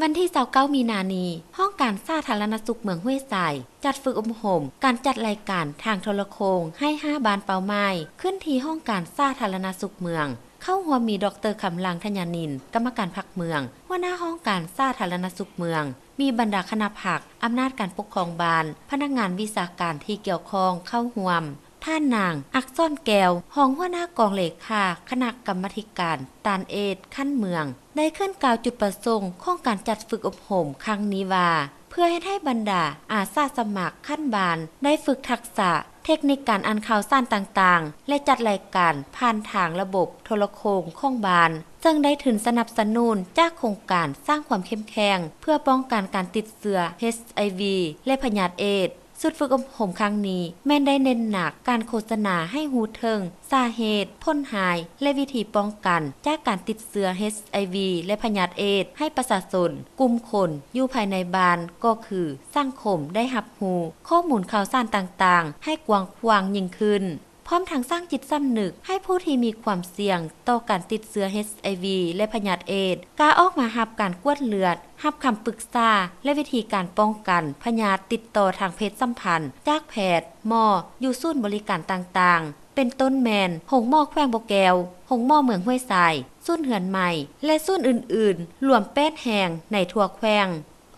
ວັນທີຊາວເກົ້າມີນານີ້ ຫ້ອງການສາທາລະນະສຸກເມືອງຫ້ວຍຊາຍ ຈັດຝຶກອົບຮົມການຈັດລາຍການທາງໂທລະໂຄ່ງໃຫ້ຫ້າບ້ານເປົ້າໝາຍ ຂຶ້ນທີ່ຫ້ອງການສາທາລະນະສຸກເມືອງ. ເຂົ້າຮ່ວມມີ ດຣ ຄຳລັງ ທະຍານິນ ກຳມະການພັກເມືອງ, ຫົວໜ້າຫ້ອງການສາທາລະນະສຸກເມືອງ, ມີບັນດາຄະນະພັກ, ອຳນາດການປົກຄອງບ້ານ, ພະນັກງານວິຊາການທີ່ກ່ຽວຂ້ອງເຂົ້າຮ່ວມ. ທ່ານນາງ ອັກສອນແກ້ວ ຮອງຫົວໜ້າກອງເລຂາຄະນະກຳມາທິການຕ້ານເອດສ໌ຂັ້ນເມືອງ ໄດ້ຂຶ້ນກ່າວຈຸດປະສົງຂອງການຈັດຝຶກອົບຮົມຄັ້ງນີ້ວ່າ ເພື່ອເຮັດໃຫ້ບັນດາອາສາສະໝັກຂັ້ນບ້ານໄດ້ຝຶກທັກສະເທັກນິກການອ່ານຂ່າວສານຕ່າງໆ ແລະ ຈັດລາຍການຜ່ານທາງລະບົບໂທລະໂຄ່ງຂອງບ້ານ, ເຊິ່ງໄດ້ທຶນສະໜັບສະໜູນຈາກໂຄງການສ້າງຄວາມເຂັ້ມແຂງເພື່ອປ້ອງກັນການຕິດເຊື້ອ ເອດສ໌ ແລະ ພະຍາດເອດສ໌. ຊຸດຝຶກອົບຮົມຄັ້ງນີ້ແມ່ນໄດ້ເນັ້ນໜັກການໂຄສະນາໃຫ້ຮູ້ເຖິງສາເຫດ, ຜົນຮ້າຍ ແລະ ວິທີປ້ອງກັນຈາກການຕິດເຊື້ອ ເອດສ໌ ແລະ ພະຍາດເອດສ໌ ໃຫ້ປະຊາຊົນ, ກຸ່ມຄົນຢູ່ພາຍໃນບ້ານ ກໍຄືສັງຄົມໄດ້ຮັບຮູ້ຂໍ້ມູນຂ່າວສານຕ່າງໆ ໃຫ້ກວ້າງຂວາງຍິ່ງຂຶ້ນ, ພ້ອມທັງສ້າງຈິດສຳນຶກໃຫ້ຜູ້ທີ່ມີຄວາມສ່ຽງຕໍ່ການຕິດເຊື້ອ ເອດສ໌ ແລະ ພະຍາດເອດສ໌ ກ້າອອກມາຮັບການກວດເລືອດ, ຮັບຄຳປຶກສາ ແລະ ວິທີການປ້ອງກັນພະຍາດຕິດຕໍ່ທາງເພດສຳພັນຈາກແພດ, ໝໍ ຢູ່ສູນບໍລິການຕ່າງໆ ເປັນຕົ້ນແມ່ນໂຮງໝໍແຂວງບໍ່ແກ້ວ, ໂຮງໝໍເມືອງຫ້ວຍຊາຍ, ສູນເຮືອນໃໝ່ ແລະ ສູນອື່ນໆ ລວມແປດແຫ່ງໃນທົ່ວແຂວງ.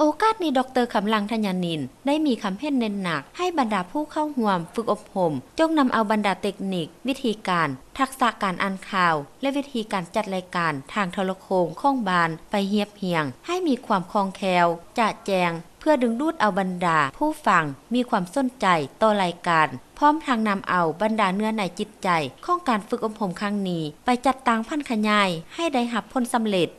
ໂອກາດນີ້ ດຣ ຄຳລັງ ທະຍານິນ ໄດ້ມີຄຳເຫັນເນັ້ນໜັກໃຫ້ບັນດາຜູ້ເຂົ້າຮ່ວມຝຶກອົບຮົມ ຈົ່ງນຳເອົາບັນດາເຕັກນິກ, ວິທີການ, ທັກສະການອ່ານຂ່າວ ແລະ ວິທີການຈັດລາຍການທາງໂທລະໂຄ່ງຂອງບ້ານໄປຮຽບຮຽງ ໃຫ້ມີຄວາມຄ່ອງແຄ້ວ, ຈະແຈ້ງ ເພື່ອດຶງດູດເອົາບັນດາຜູ້ຟັງມີຄວາມສົນໃຈຕໍ່ລາຍການ, ພ້ອມທັງນຳເອົາບັນດາເນື້ອໃນຈິດໃຈຂອງການຝຶກອົບຮົມຄັ້ງນີ້ ໄປຈັດຕັ້ງຜັນຂະຫຍາຍໃຫ້ໄດ້ຮັບຜົນສຳເລັດ.